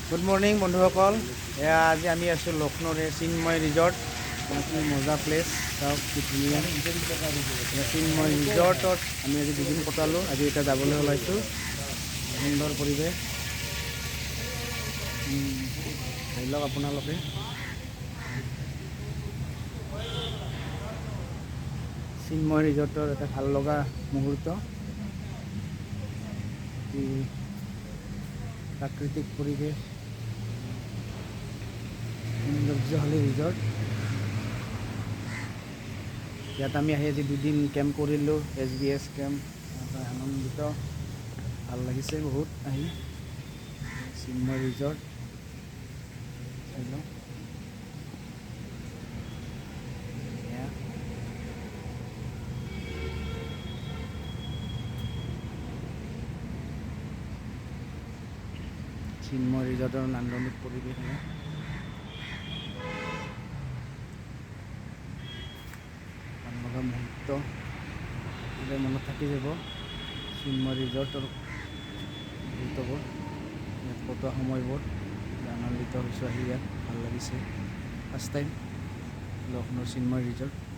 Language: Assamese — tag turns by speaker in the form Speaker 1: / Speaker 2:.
Speaker 1: গুড মৰ্ণিং বন্ধুসকল। এয়া আজি আমি আছোঁ লক্ষ্ণৌৰ এই চিন্ময় ৰিজৰ্ট। কি মজা প্লেচ, চাওক কি ধুনীয়া। এয়া চিন্ময় ৰিজৰ্টত আমি আজি দুদিন কটালোঁ। আজি এতিয়া যাবলৈ ওলাইছোঁ। সুন্দৰ পৰিৱেশ। আহি লওক আপোনালোকে। চিন্ময় ৰিজৰ্টৰ এটা ভাল লগা মুহূৰ্ত। অতি প্ৰাকৃতিক পৰিৱেশ, সৌন্দৰ্যশালী ৰিজৰ্ট। ইয়াত আমি আহি আজি দুদিন কেম্প কৰিলোঁ, এছবিএছ কেম্প। আনন্দিত, ভাল লাগিছে বহুত আহি। চিন্ময় ৰিজৰ্ট চাই লওক। এয়া চিন্ময় ৰিজৰ্টৰ নান্দনিক পৰিৱেশ। এয়া ভাল লগা মুহূৰ্ত, সদায় মনত থাকি যাব চিন্ময় ৰিজৰ্টৰ মুহূৰ্তবোৰ, ইয়াত কটোৱা সময়বোৰ। আনন্দিত হৈছোঁ আহি ইয়াত, ভাল লাগিছে। ফাৰ্ষ্ট টাইম লক্ষ্ণৌৰ চিন্ময় ৰিজৰ্ট।